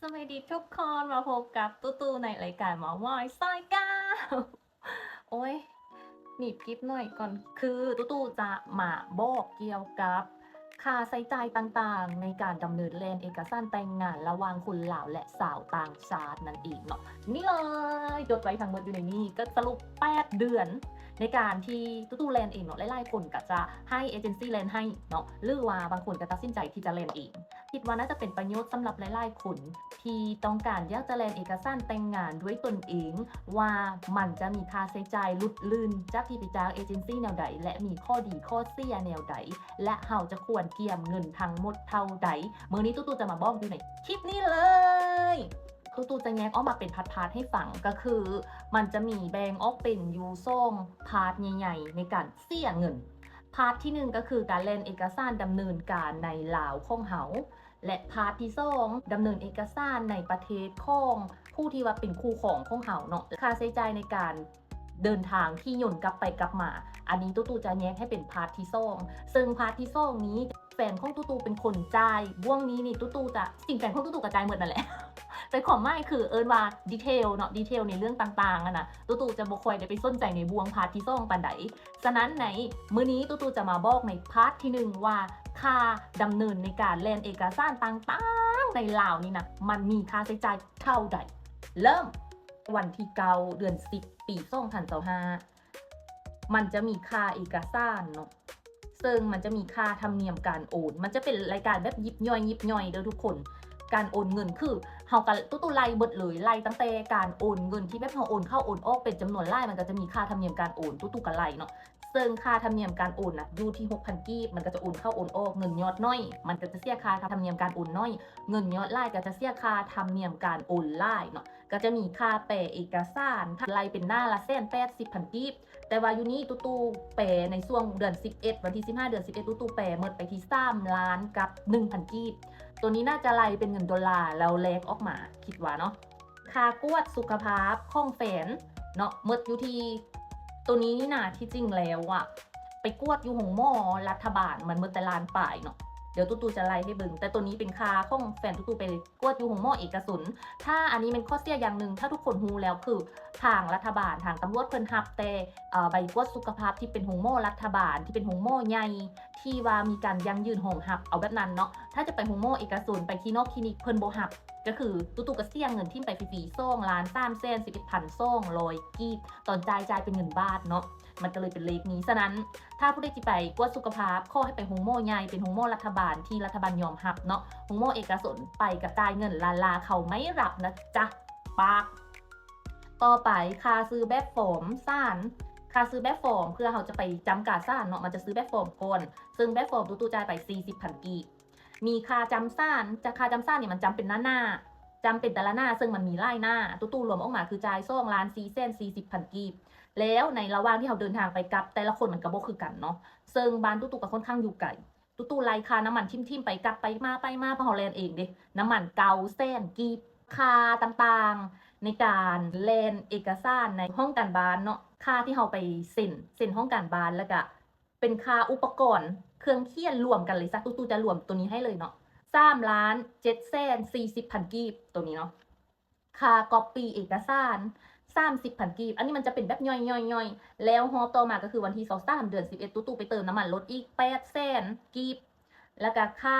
ສະບາຍດີທຸກຄົນ ມາພົບກັບຕູ້ຕູ້ໃນລາຍການເມົາມອຍຊອຍເກົ້າ. ໂອ້ຍ ໜີບກິບໜ້ອຍກ່ອນ. ຄືຕູ້ຕູ້ຈະມາບອກກ່ຽວກັບຄ່າໃຊ້ຈ່າຍຕ່າງໆ ໃນການດຳເນີນແລ່ນເອກະສານແຕ່ງງານລະຫວ່າງຄົນລາວ ແລະ ຊາວຕ່າງຊາດນັ້ນເອງເນາະ. ນີ້ເລີຍ ຈົດໄວ້ທັງໝົດຢູ່ໃນນີ້ ກໍສະຫຼຸບແປດເດືອນໃນການທີ່ຕູ້ຕູ້ແລ່ນເອງເນາະ. ຫຼາຍໆຄົນກໍຈະໃຫ້ເອເຈັນຊີແລ່ນໃຫ້ເນາະ ຫຼືວ່າບາງຄົນກໍຕັດສິນໃຈທີ່ຈະແລ່ນເອງ. ຄິດວ່າໜ້າຈະເປັນປະໂຫຍດສຳລັບຫຼາຍໆຄົນທີ່ຕ້ອງການຢາກຈະແລ່ນເອກະສານແຕ່ງງານດ້ວຍຕົນເອງ ວ່າມັນຈະມີຄ່າໃຊ້ຈ່າຍຫຼຸດລື່ນຈາກທີ່ໄປຈ້າງເອເຈັນຊີແນວໃດ ແລະ ມີຂໍ້ດີຂໍ້ເສຍແນວໃດ ແລະ ເຮົາຈະຄວນກຽມເງິນທັງໝົດເທົ່າໃດ. ມື້ນີ້ຕູ້ຕູ້ຈະມາບອກຢູ່ໃນຄລິບນີ້ເລີຍ. ຕູ້ຕູ້ຈະແຍກອອກມາເປັນພາດໆໃຫ້ຟັງ ກໍຄືມັນຈະມີແບ່ງອອກເປັນຢູ່ສອງພາດໃຫຍ່ໆໃນການເສຍເງິນ. ພາດທີໜຶ່ງ ກໍຄືການແລ່ນເອກະສານດຳເນີນການໃນລາວຂອງເຮົາ ແລະ ພາດທີສອງ ດຳເນີນເອກະສານໃນປະເທດຂອງຜູ້ທີ່ວ່າເປັນຄູ່ຄອງຂອງເຮົາເນາະ. ຄ່າໃຊ້ຈ່າຍໃນການເດີນທາງຂີ່ຍົນກັບໄປກັບມາ ອັນນີ້ຕູ້ຕູ້ຈະແຍກໃຫ້ເປັນພາດທີສອງ ເຊິ່ງພາດທີສອງນີ້ ແຟນຂອງຕູ້ຕູ້ເປັນຄົນຈ່າຍ. ບ່ວງນີ້ນີ້ຕູ້ຕູ້ຈະ ຈິງແຟນຂອງຕູ້ຕູ້ກໍຈ່າຍໝົດນັ້ນແຫຼະ ແຕ່ຄວາມໝາຍຄືເອີ້ນວ່າດີເທວເນາະ ດີເທວໃນເລື່ອງຕ່າງໆຫັ້ນນະ ຕູ້ຕູ້ຈະບໍ່ຄ່ອຍໄດ້ໄປສົນໃຈໃນບ່ວງພາດທີສອງປານໃດ. ສະນັ້ນໃນມື້ນີ້ຕູ້ຕູ້ຈະມາບອກໃນພາດທີໜຶ່ງວ່າ ຄ່າດຳເນີນໃນການແລ່ນເອກະສານຕ່າງໆໃນລາວນີ້ນະ ມັນມີຄ່າໃຊ້ຈ່າຍເທົ່າໃດ. ເລີ່ມ ວັນທີເກົ້າ ເດືອນສິບ ປີສອງພັນຊາວຫ້າ ມັນຈະມີຄ່າເອກະສານເນາະ ເຊິ່ງມັນຈະມີຄ່າທຳນຽມການໂອນ. ມັນຈະເປັນລາຍການແບບຢິບຍ່ອຍໆເດີທຸກຄົນ. ການໂອນເງິນ ຄືເຮົາກໍຕູ້ຕູ້ໄລ່ເບິດເລີຍ ໄລ່ຕັ້ງແຕ່ການໂອນເງິນທີ່ແບບເຮົາໂອນເຂົ້າໂອນອອກເປັນຈຳນວນຫຼາຍ ມັນກໍຈະມີຄ່າທຳນຽມການໂອນ ຕູ້ຕູ້ກໍໄລ່ເນາະ. ເຊິ່ງຄ່າທຳນຽມການໂອນນະ ຢູ່ທີ່ຫົກພັນກີບ ມັນກໍຈະໂອນເຂົ້າໂອນອອກ ເງິນຍອດໜ້ອຍ ມັນກໍຈະເສຍຄ່າທຳນຽມການໂອນໜ້ອຍ ເງິນຍອດຫຼາຍກໍຈະເສຍຄ່າທຳນຽມການໂອນຫຼາຍເນາະ. ກໍຈະມີຄ່າແປເອກະສານ ໄລ່ເປັນໜ້າລະແສນແປດສິບພັນກີບ. ແຕ່ວ່າຢູ່ນີ້ຕູ້ຕູ້ແປໃນຊ່ວງເດືອນສິບເອັດ ວັນທີສິບຫ້າ ເດືອນສິບເອັດ ຕູ້ຕູ້ແປໝົດໄປທີ່ສາມລ້ານກັບໜຶ່ງພັນກີບ. ໂຕນີ້ໜ້າຈະໄລ່ເປັນເງິນໂດລາ ແລ້ວແລກອອກມາ ຄິດວ່າເນາະ. ຄ່າກວດສຸຂະພາບຂອງແຟນເນາະ ໝົດຢູ່ທີ່ ໂຕນີ້ນີ້ນະ ທີ່ຈິງແລ້ວອະ ໄປກວດຢູ່ໂຮງໝໍລັດຖະບານ ມັນໝົດແຕ່ລ້ານປາຍເນາະ. ດຽວຕູ້ຕູ້ຈະໄລ່ໃຫ້ເບິ່ງ ແຕ່ໂຕນີ້ເປັນຄ່າຂອງແຟນຕູ້ຕູ້ໄປກວດຢູ່ໂຮງໝໍເອກະຊົນ. ຖ້າອັນນີ້ແມ່ນຂໍ້ເສຍຢ່າງໜຶ່ງ ຖ້າທຸກຄົນຮູ້ແລ້ວ ຄືທາງລັດຖະບານ ທາງຕຳຫຼວດເພິ່ນຮັບແຕ່ ເອີ ໃບກວດສຸຂະພາບທີ່ເປັນໂຮງໝໍລັດຖະບານ ທີ່ເປັນໂຮງໝໍໃຫຍ່ ທີ່ວ່າມີການຢັ້ງຢືນຮອງຮັບ ເອົາແບບນັ້ນເນາະ. ຖ້າຈະໄປໂຮງໝໍເອກະຊົນ ໄປຄລີນອກຄລີນິກ ເພິ່ນບໍ່ຮັບ ກໍຄືຕູ້ຕູ້ກໍເສຍເງິນຖິ້ມໄປຟຣີໆ ສອງລ້ານສາມແສນສິບເອັດພັນສອງຮ້ອຍກີບ. ຕອນຈ່າຍ ຈ່າຍເປັນເງິນບາດເນາະ ມັນກໍເລີຍເປັນເລກນີ້. ສະນັ້ນ ຖ້າຜູ້ໃດຊິໄປກວດສຸຂະພາບ ຂໍໃຫ້ໄປໂຮງໝໍໃຫຍ່ ເປັນໂຮງໝໍລັດຖະບານທີ່ລັດຖະບານຍອມຮັບເນາະ. ໂຮງໝໍເອກະຊົນໄປກໍຈ່າຍເງິນລ້າໆ ເຂົາໄມ່ຮັບນະຈ໊ະ ປາກ. ຕໍ່ໄປ ຄ່າຊື້ແບບຟອມສານ. ຄ່າຊື້ແບບຟອມ ເພື່ອເຮົາຈະໄປຈຳກາສານເນາະ ມັນຈະຊື້ແບບຟອມກ່ອນ ເຊິ່ງແບບຟອມຕູ້ຕູ້ຈ່າຍໄປສີ່ສິບພັນກີບ. ມີຄ່າຈຳສານ ຈາກຄ່າຈຳສານນີ້ ມັນຈຳເປັນໜ້າໆ ຈຳເປັນແຕ່ລະໜ້າ ເຊິ່ງມັນມີຫຼາຍໜ້າ ຕູ້ຕູ້ລວມອອກມາຄືຈ່າຍສອງລ້ານສີ່ແສນສີ່ສິບພັນກີບ. ແລ້ວໃນລະຫວ່າງທີ່ເຮົາເດີນທາງໄປກັບ ແຕ່ລະຄົນມັນກໍບໍ່ຄືກັນເນາະ ເຊິ່ງບ້ານຕູ້ຕູ້ກໍຄ່ອນຂ້າງຢູ່ໄກ. ຕູ້ຕູ້ໄລ່ຄ່ານ້ຳມັນຖິ້ມໆ ໄປກັບໄປມາ ໄປມາ ເພາະເຮົາແລ່ນເອງເດ້ ນ້ຳມັນເກົ້າແສນກີບ. ຄ່າຕ່າງໆໃນການແລ່ນເອກະສານໃນຫ້ອງການບ້ານເນາະ ຄ່າທີ່ເຮົາໄປເຊັນ ເຊັນຫ້ອງການບ້ານ ແລ້ວກະ ເປັນຄ່າອຸປະກອນເຄື່ອງຂຽນລວມກັນເລີຍຊະ ຕູ້ຕູ້ຈະລວມໂຕນີ້ໃຫ້ເລີຍເນາະ ສາມລ້ານເຈັດແສນສີ່ສິບພັນກີບ ໂຕນີ້ເນາະ. ຄ່າກັອບປີ້ເອກະສານ ສາມສິບພັນກີບ. ອັນນີ້ມັນຈະເປັນແບບຍ່ອຍໆໆ. ແລ້ວຮອບຕໍ່ມາກໍຄືວັນທີຊາວສາມ ເດືອນສິບເອັດ ຕູ້ຕູ້ໄປເຕີມນ້ຳມັນລົດອີກແປດແສນກີບ. ແລ້ວກະຄ່າ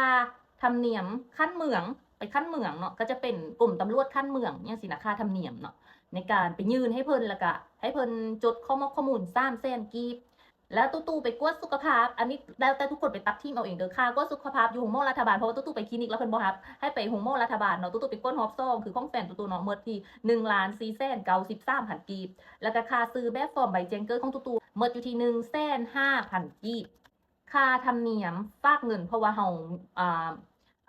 ທຳນຽມຂັ້ນເມືອງ ໄປຂັ້ນເມືອງເນາະ ກໍຈະເປັນກົມຕຳຫຼວດຂັ້ນເມືອງຫຍັງຊີ້ນະ ຄ່າທຳນຽມເນາະ ໃນການໄປຍື່ນໃຫ້ເພິ່ນ ແລ້ວກະໃຫ້ເພິ່ນຈົດຂໍ້ມອບຂໍ້ມູນ ສາມແສນກີບ. ແລ້ວຕູ້ຕູ້ໄປກວດສຸຂະພາບ ອັນນີ້ແລ້ວແຕ່ທຸກຄົນໄປຕັດຖິ້ມເອົາເອງເດີ ຄ່າກວດສຸຂະພາບຢູ່ໂຮງໝໍລັດຖະບານ ເພາະວ່າຕູ້ຕູ້ໄປຄລີນິກແລ້ວເພິ່ນບໍ່ຮັບໃຫ້ໄປໂຮງໝໍລັດຖະບານເນາະ. ຕູ້ຕູ້ໄປກວດຮອບສອງ ຄືຂອງແຟນຕູ້ຕູ້ເນາະ ໝົດທີ່ໜຶ່ງລ້ານສີ່ແສນເກົ້າສິບສາມພັນກີບ. ແລ້ວກໍຄ່າຊື້ແບບຟອມໃບແຈ້ງເກີດຂອງຕູ້ຕູ້ໝົດຢູ່ທີ່ໜຶ່ງແສນຫ້າພັນກີບ. ຄ່າທຳນຽມຝາກເງິນ ເພາະວ່າເຮົາ ອ່າ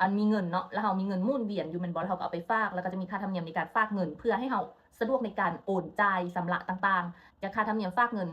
ອັນມີເງິນເນາະ ແລ້ວເຮົາມີເງິນໝູນວຽນຢູ່ແມ່ນບໍ່ ແລ້ວເຮົາກໍເອົາໄປຝາກ ແລ້ວກໍຈະມີຄ່າທຳນຽມໃນການຝາກເງິນ ເພື່ອໃຫ້ເຮົາສະດວກໃນການໂອນຈ່າຍຊຳລະຕ່າງໆ. ຈາກຄ່າທຳນຽມຝາກເງິນ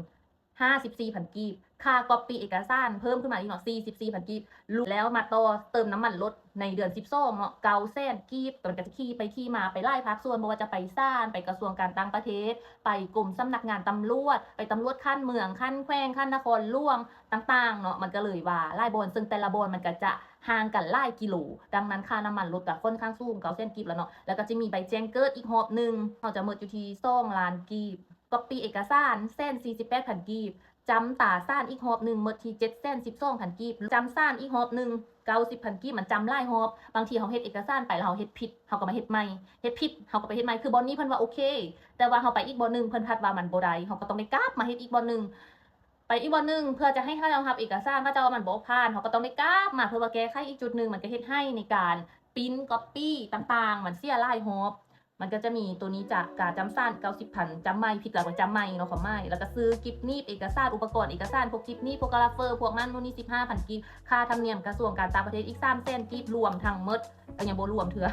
ຫ້າສິບສີ່ພັນກີບ, ຄ່າກັອບປີ້ເອກະສານເພີ່ມຂຶ້ນມາອີກເນາະ ສີ່ສິບສີ່ພັນກີບ, ລວມແລ້ວມາຕໍ່ເຕີມນ້ຳມັນລົດໃນເດືອນສິບສອງເນາະ ເກົ້າແສນກີບ. ມັນກໍຈະຂີ່ໄປຂີ່ມາໄປຫຼາຍພາກສ່ວນ ບໍ່ວ່າຈະໄປສານ, ໄປກະຊວງການຕ່າງປະເທດ, ໄປກົມສຳນັກງານຕຳຫຼວດ, ໄປຕຳຫຼວດຂັ້ນເມືອງ, ຂັ້ນແຂວງ, ຂັ້ນນະຄອນຫຼວງຕ່າງໆເນາະ. ມັນກໍເລີຍວ່າຫຼາຍບ່ອນ, ເຊິ່ງແຕ່ລະບ່ອນມັນກໍຈະຫ່າງກັນຫຼາຍກິໂລ, ດັ່ງນັ້ນຄ່ານ້ຳມັນລົດກໍຄ່ອນຂ້າງສູງ ເກົ້າແສນກີບແລ້ວເນາະ. ແລ້ວກໍຈະມີໃບແຈ້ງເກີດອີກຮອບໜຶ່ງ, ເຮົາຈະໝົດຢູ່ທີ່ສອງລ້ານກີບ. ກັອບປີ້ເອກະສານ ແສນສີ່ສິບແປດພັນກີບ, ຈຳຕາສານອີກຮອບໜຶ່ງ ໝົດທີ່ເຈັດແສນສິບສອງພັນກີບ, ຈຳສານອີກຮອບໜຶ່ງ ເກົ້າສິບພັນກີບ. ມັນຈຳຫຼາຍຮອບ, ບາງທີເຮົາເຮັດເອກະສານໄປແລ້ວເຮົາເຮັດຜິດ ເຮົາກໍມາເຮັດໃໝ່, ເຮັດຜິດເຮົາກໍໄປເຮັດໃໝ່. ຄືບ່ອນນີ້ເພິ່ນວ່າໂອເຄ, ແຕ່ວ່າເຮົາໄປອີກບ່ອນໜຶ່ງ ເພິ່ນພັດວ່າມັນບໍ່ໄດ້, ເຮົາກໍຕ້ອງໄດ້ກັບມາເຮັດອີກບ່ອນໜຶ່ງ, ໄປອີກບ່ອນໜຶ່ງ ເພື່ອຈະໃຫ້ເຂົາເຈົ້າຮັບເອກະສານ, ເຂົາເຈົ້າວ່າມັນບໍ່ຜ່ານ, ເຮົາກໍຕ້ອງໄດ້ກັບມາເພື່ອວ່າແກ້ໄຂອີກຈຸດໜຶ່ງ. ມັນກໍເຮັດໃຫ້ໃນການ print copy ຕ່າງໆ ມັນເສຍຫຼາຍຮອບ. ມັນກໍຈະມີໂຕນີ້ ຈາກການຈຳສານ ເກົ້າສິບພັນ, ຈຳໃໝ່, ຜິດແລ້ວກໍຈຳໃໝ່ເນາະ ຄວາມໝາຍ. ແລ້ວກໍຊື້ກິບໜີບເອກະສານ, ອຸປະກອນເອກະສານ, ພວກກິບໜີບ, ພວກກະລາເຟີ, ພວກນັ້ນໂນ່ນນີ້ ສິບຫ້າພັນກີບ, ຄ່າທຳນຽມກະຊວງການຕ່າງປະເທດອີກສາມແສນກີບ, ລວມທັງໝົດກໍຍັງບໍ່ລວມເທື່ອ.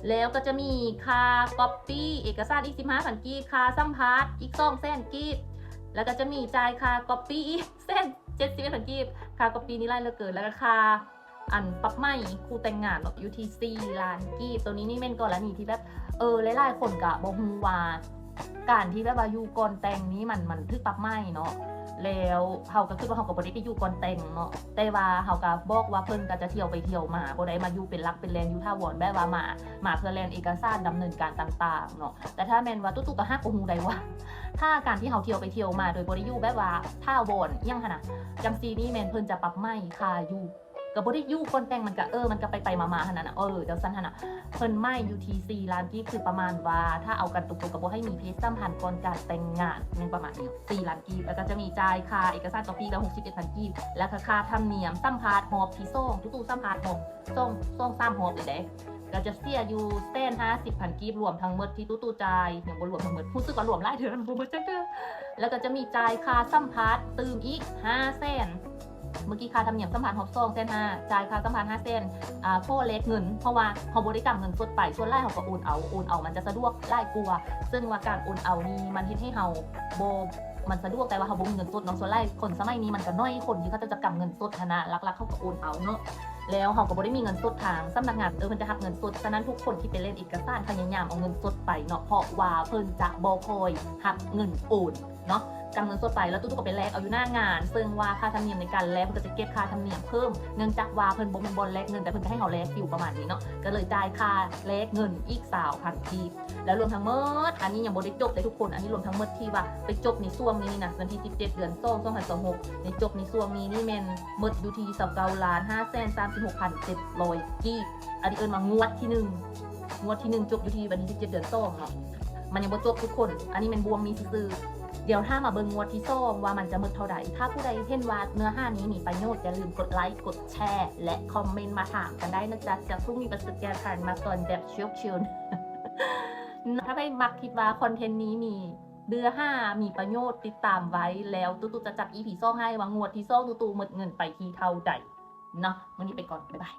ແລ້ວກໍຈະມີຄ່າກັອບປີ້ເອກະສານອີກສິບຫ້າພັນກີບ, ຄ່າສຳພາດອີກສອງແສນກີບ, ແລ້ວກໍຈະມີຈ່າຍຄ່າກັອບປີ້ອີກແສນເຈັດສິບເອັດພັນກີບ. ຄ່າກັອບປີ້ນີ້ຫຼາຍເຫຼືອເກີນ, ແລ້ວກໍຄ່າ ອັນປັບໃໝຄູ່ແຕ່ງງານເນາະ ຢູ່ທີ່ສີ່ລ້ານກີບ. ໂຕນີ້ນີ້ແມ່ນກໍລະນີທີ່ແບບ ເອີ ຫຼາຍໆຄົນກະບໍ່ຮູ້ວ່າ ການທີ່ແບບວ່າຢູ່ກ່ອນແຕ່ງນີ້ມັນ ມັນຖືກປັບໃໝເນາະ. ແລ້ວເຮົາກໍຄິດວ່າເຮົາກໍບໍ່ໄດ້ໄປຢູ່ກ່ອນແຕ່ງເນາະ, ແຕ່ວ່າເຮົາກໍບອກວ່າເພິ່ນກໍຈະທ່ຽວໄປທ່ຽວມາ, ບໍ່ໄດ້ມາຢູ່ເປັນຫຼັກເປັນແຫຼ່ນຢູ່ຖາວອນ, ແບບວ່າມາ ມາເພື່ອແລ່ນເອກະສານ, ດຳເນີນການຕ່າງໆເນາະ. ແຕ່ຖ້າແມ່ນວ່າຕຸຕຸກໍຫາກໍຮູ້ໄດ້ວ່າ ຖ້າການທີ່ເຮົາທ່ຽວໄປທ່ຽວມາໂດຍບໍ່ໄດ້ຢູ່ແບບວ່າຖາວອນອີ່ຫຍັງຫັ້ນນະ ຈັ່ງຊີ້ນີ້ແມ່ນເພິ່ນຈະປັບໃໝຄ່າຢູ່ ກໍບໍ່ໄດ້ຢູ່ກ່ອນແຕ່ງ, ມັນກໍ ເອີ ມັນກໍໄປໆມາໆຫັ້ນນະ, ເອີ ຈັ່ງຊັ້ນຫັ້ນນະ. ເພິ່ນໃໝຢູ່ທີ່ສີ່ລ້ານກີບ ຄືປະມານວ່າ ຖ້າເອົາກັນຕົງໆ ກໍບໍ່ໃຫ້ມີເພດສຳພັນກ່ອນການແຕ່ງງານ ແມ່ນປະມານນີ້ ສີ່ລ້ານກີບ. ແລ້ວກໍຈະມີຈ່າຍຄ່າເອກະສານກັອບປີ້ກໍຫົກສິບເອັດພັນກີບ, ແລ້ວກໍຄ່າທຳນຽມສຳພາດຮອບທີສອງ, ຕຸຕຸສຳພາດຮອບສອງ ສອງສາມຮອບເລີຍເດ້, ກໍຈະເສຍຢູ່ແສນຫ້າສິບພັນກີບ ລວມທັງໝົດທີ່ຕຸຕຸຈ່າຍ, ຍັງບໍ່ລວມທັງໝົດ, ຮູ້ສຶກວ່າລວມຫຼາຍເທື່ອ ບໍ່ໝົດຈັກເທື່ອ. ແລ້ວກໍຈະມີຈ່າຍຄ່າສຳພາດຕື່ມອີກຫ້າແສນ ເມື່ອກີ້ຄ່າທຳນຽມສຳພາດຮອບສອງແສນຫ້າ, ຈ່າຍຄ່າສຳພາດຫ້າແສນ, ອ່າ ຂໍແລກເງິນ ເພາະວ່າເຮົາບໍ່ໄດ້ກຳເງິນສົດໄປ, ສ່ວນຫຼາຍເຮົາກໍໂອນເອົາ, ໂອນເອົາມັນຈະສະດວກຫຼາຍກວ່າ. ເຊິ່ງວ່າການໂອນເອົານີ້ມັນເຮັດໃຫ້ເຮົາບໍ່ ມັນສະດວກ ແຕ່ວ່າເຮົາບໍ່ມີເງິນສົດເນາະ. ສ່ວນຫຼາຍຄົນສະໄໝນີ້ມັນກໍໜ້ອຍຄົນທີ່ເຂົາເຈົ້າຈະກຳເງິນສົດຫັ້ນນະ, ຫຼັກໆເຂົາກໍໂອນເອົາເນາະ. ແລ້ວເຮົາກໍບໍ່ໄດ້ມີເງິນສົດ, ທາງສຳນັກງານ ເອີ ເພິ່ນຈະຮັບເງິນສົດ, ສະນັ້ນທຸກຄົນທີ່ໄປເລ່ນເອກະສານພະຍາຍາມເອົາເງິນສົດໄປເນາະ, ເພາະວ່າເພິ່ນຈະບໍ່ຄ່ອຍຮັບເງິນໂອນ ເນາະ, ກຳເງິນສົດໄປ ແລ້ວຕຸຕຸກໍໄປແລກເອົາຢູ່ໜ້າງານ, ເຊິ່ງວ່າຄ່າທຳນຽມໃນການແລກ ເພິ່ນກໍຈະເກັບຄ່າທຳນຽມເພີ່ມ, ເນື່ອງຈາກວ່າເພິ່ນບໍ່ແມ່ນບ່ອນແລກເງິນ, ແຕ່ເພິ່ນຈະໃຫ້ເຮົາແລກຟິວປະມານນີ້ເນາະ, ກໍເລີຍຈ່າຍຄ່າແລກເງິນອີກຊາວພັນກີບ. ແລ້ວລວມທັງໝົດ ອັນນີ້ຍັງບໍ່ໄດ້ຈົບເດ້ທຸກຄົນ, ອັນນີ້ລວມທັງໝົດທີ່ວ່າໄປຈົບໃນຊ່ວງນີ້ນີ້ນະ, ວັນທີສິບເຈັດ ເດືອນສອງ ສອງພັນຊາວຫົກ ນີ້ ຈົບໃນຊ່ວງນີ້ນີ້ແມ່ນໝົດຢູ່ທີ່ຊາວເກົ້າລ້ານຫ້າແສນສາມສິບຫົກພັນເຈັດຮ້ອຍກີບ. ອັນນີ້ເອີ້ນວ່າງວດທີໜຶ່ງ, ງວດທີໜຶ່ງຈົບຢູ່ທີ່ວັນທີສິບເຈັດ ເດືອນສອງເນາະ, ມັນຍັງບໍ່ຈົບທຸກຄົນ, ອັນນີ້ແມ່ນບ່ວງນີ້ຊື່ໆ. ດຽວຖ້າມາເບິ່ງງວດທີສອງວ່າມັນຈະໝົດເທົ່າໃດ. ຖ້າຜູ້ໃດເຫັນວ່າເນື້ອຫານີ້ມີປະໂຫຍດ, ຢ່າລືມກົດໄລ, ກົດແຊ ແລະ ຄອມເມັນມາຖາມກັນໄດ້ນະຈ໊ະ, ຈະຜູ້ມີປະສົບການຜ່ານມາສອນແບບເຊືອກຊືນ. ຖ້າໃຜມັກຄິດວ່າຄອນເທັນນີ້ມີເນື້ອຫາ, ມີປະໂຫຍດ, ຕິດຕາມໄວ້, ແລ້ວຕຸຕຸຈະຈັດ ອີພີ ສອງ ໃຫ້ວ່າງວດທີສອງຕຸຕຸໝົດເງິນໄປທີ່ເທົ່າໃດເນາະ. ມື້ນີ້ໄປກ່ອນ, ບາຍບາຍ.